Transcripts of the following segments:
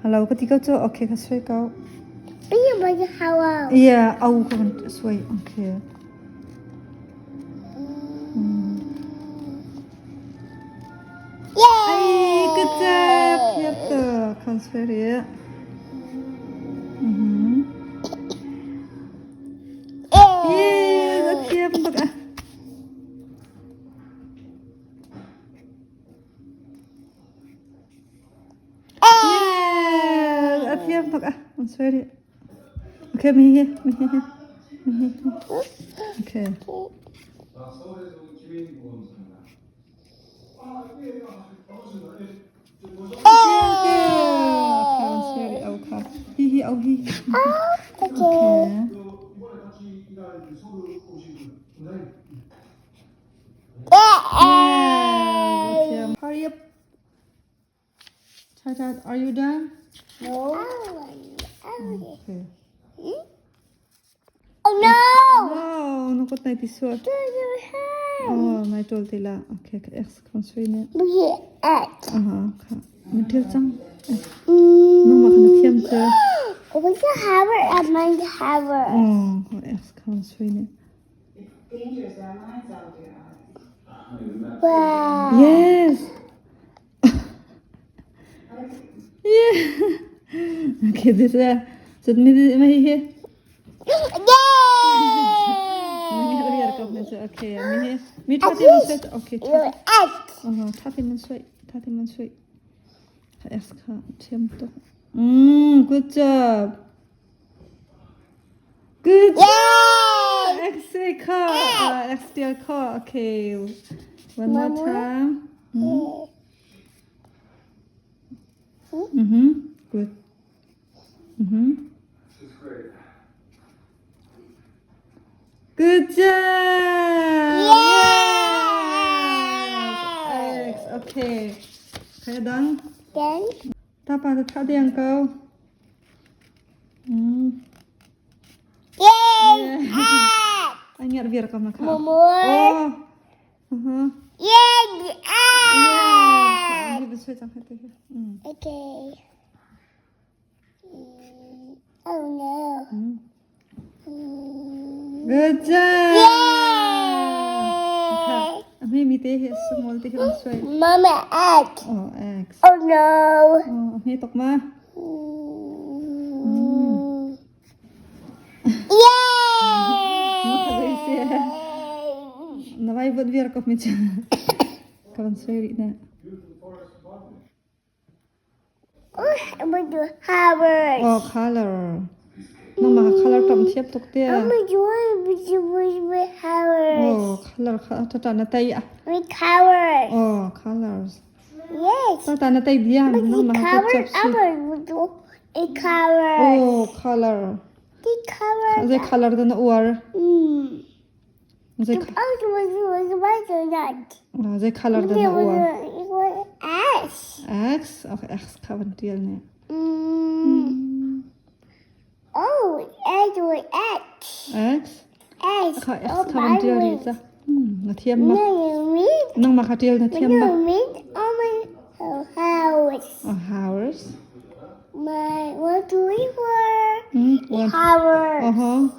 Hello ka ti ko cu. Okay ka suai ko. Yeah, au ka van suai. Okay. Ay, good job. Yep, kan suai ri. Mhm. Yeah, na thiam bak ah. A thiam tuk ah. An suai rih. Okay, mi hi, mi hi, mi hi. Okay. Okay, okay. An suai rih au kha. Hi hi au hi. Okay. Yeah, hurry up. Tata, are you done? No. Okay. Oh no! No, no kot nai ti sual. Oh, nai tol ti la. Okay, ka ex kan sui ne. Aha, kha. Min thil cang. Nang ma kana thiam che. What's the hammer and my hammer? Oh, ka ex kan sui ne. Wow. Yes. Yeah. Okay, this is so mi mi hi hi. Yay! Okay, mi hi mi tha ti man sui. Okay, tha. Your X. Uh, tha ti man sui. Tha ti man sui. X kha thiam tuk. Mm, good job. Good job! X-ray kha, X-ray kha. Okay. One more time. Mm. Mm-hmm. Good. Mm-hmm. Good job! Yeah! Yes! X. Okay. Kaya dang. Then Tapa ta tha deng ko. Mm. Yay! Ai ngiat viar ko ma kha. Momo. Oh. Uh-huh. Yay! Yeah. Hi ba sui cang hati. Mm. Okay. Oh no. Mm. Mm. Good job. Yay! Ami mi te hi small te hi on sui. Mama X. Oh, X. Oh no. Oh, ami tok ma. Mm. Yay! Na vai vot viar ko mi cha. Ka van sui rih na. Oh, I'm gonna do hammers. Oh, color. Nangmah kha color tam thiap tuk te. I'm gonna do with hammers. Oh, color kha tata na tai a. With hammers. Oh, colors. Yes. Tata na tai diam. With Nangmah kha color, chap si. I'm gonna do a color. Oh, color. The color. Zei color da na uar. Mm. Zei zei color da na uar. X. X. Okay, X kha van tial ne. Mm. Oh, I do X. X. X. Kha X kha van tial ri cha. Na thiam ma. Nangmah kha tial na thiam ma. House. Oh, house. My 1, 2, 3, 4. One. Hours. Uh-huh.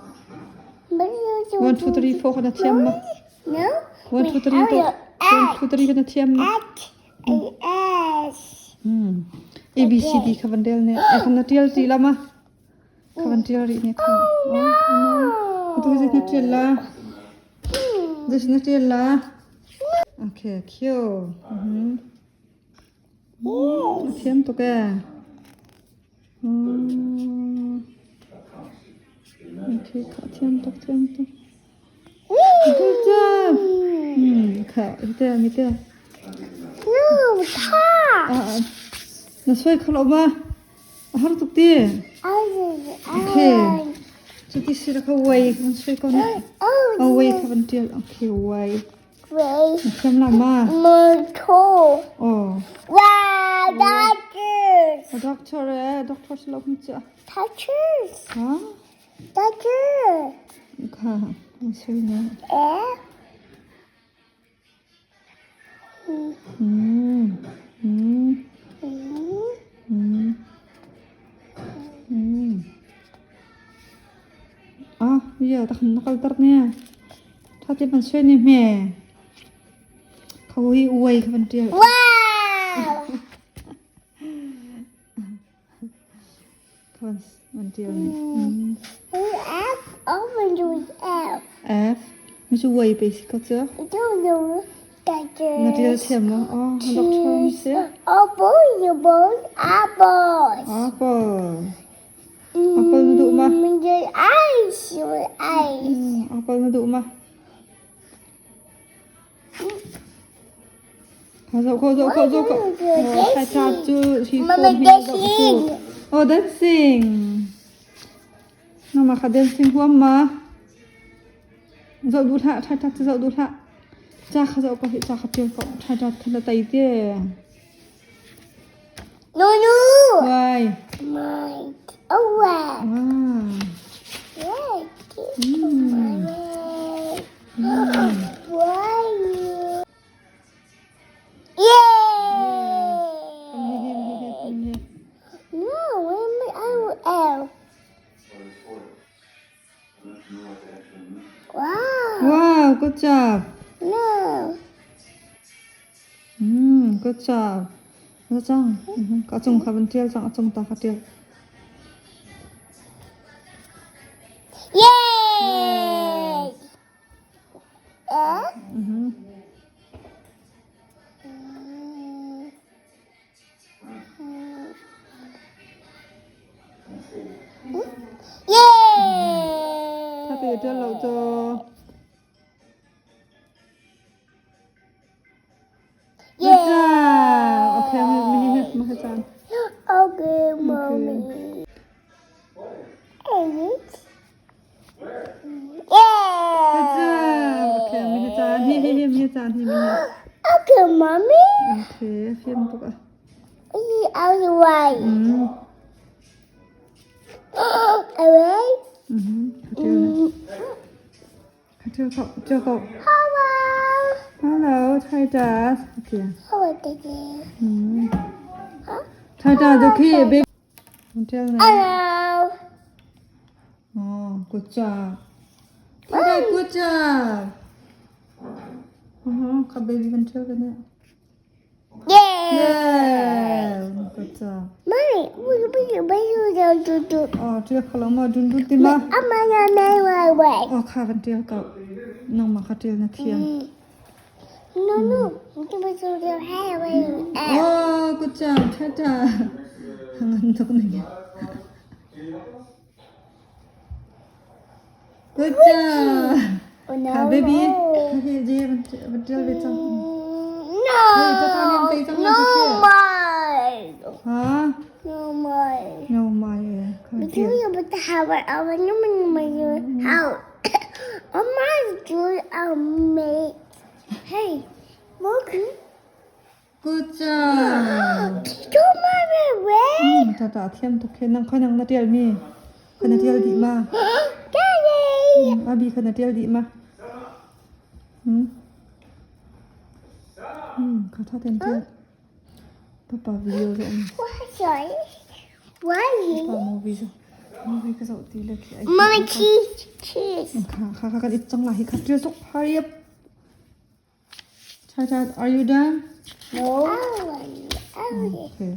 1, 2, 3, 4 kha na thiam ma. No. 1, 2, 3 to. 1, 2, 3 kha na thiam ma. X and S. A B C D kha van del ne. E kha na tial ti la ma. Kha van tial ri ne kha. Oh no. Tu zai na tial la. Zai na tial la. Okay, Q. Mhm. Na thiam tuk ee. Okay, kha thiam tuk, thiam tuk. Good job. Kha, hite, hite. No, tha. Ah, na suai kho lo ma. A har tuk ti. Okay. Cuti si ra kha wai kan suai ko na. Oh, Oh, wai kha van tial. Okay, wai. Wait. Na thiam la ma. Motor. Oh. Wow, doctors. A doctor eh, doctor si lo hum cha. Doctors. Ha? Doctor. Kha, na suai na. Eh? Iya, tak na kalter ne. Tha te ban sui ne me. Khau hi uai kha ban tial. Wow! Kha ban tial ne. F, open to F. F. Mi chu uai pe si ko chu. Don't know Na tial thiam lo. Oh, dok thom si. Apple, apple, apples. Apple. Apple na duh ma? Ice, ice. Apple na duh ma? Zoh ko, zoh ko, zoh ko. Oh, cha cu hi Mama phone hi zoh cu. dancing. Oh, dancing. Mama kha dancing huam ma? Zoh duh hlah, tha tha cu zoh duh hlah. Ca kha zoh ko hi, ca kha ṭial ko. Tha tha kha na tai te. No, no. Why? My, oh, wow. Ah. Why? Why? Yay! No, wait a minute. I will L. Wow. Wow, good job. No. Good job. Ka cang. Ka cung kha van ṭial cang. A cung ta kha ṭial. Yay! F. Tha te ṭial lo cu. Good job. Okay, mi hi caan. Okay, mommy. Eight. Good job. Okay, mi hi caan. Hi hi hi mi hi caan hi mi hi. Okay, mommy. Okay, fim tuk ah. Out right. Away. Kha ṭial ko, ṭial ko. Hello. Hello, Titus. Okay. Hello, Daddy. Titus, okay, babe. Ṭial na. Hello. Oh, good job. Titus, good job. Kha baby kan ṭial ka ne. Yeah. Yeah. Good job. Mommy, we we we do do do. Oh, ṭial kho lo ma dun dun ti ma. Ama na na wa wa. Oh, kha kan ṭial ko. Nangmah kha ṭial na thiam. No no. Do we do do hey we. Oh, good job. Tata. Ngan tuk ning. Good job. Oh no. Ha baby. Hi je van ṭial ve cang. No. Hey, tata nih tei cang No my. Ha? No my. No my. Kha Do ṭial. you but how I no no how? Oh my do I make. Hey, look. Good job. Do my way. Tata thiam tuk khe nang khoi nang na ṭial mi. Khoi na ṭial dih ma? Daddy. Abi khoi na ṭial dih ma? Kha tha ten ṭial. Papa video zoh mi. What? Sorry. Why? Papa movie zoh. Movie ka zoh ti le khi. Mommy, cheese, cheese. Kha kha kha kan it cang la hi kha ṭial tuk. Hurry up. Tata, are you done? No. Oh, Okay.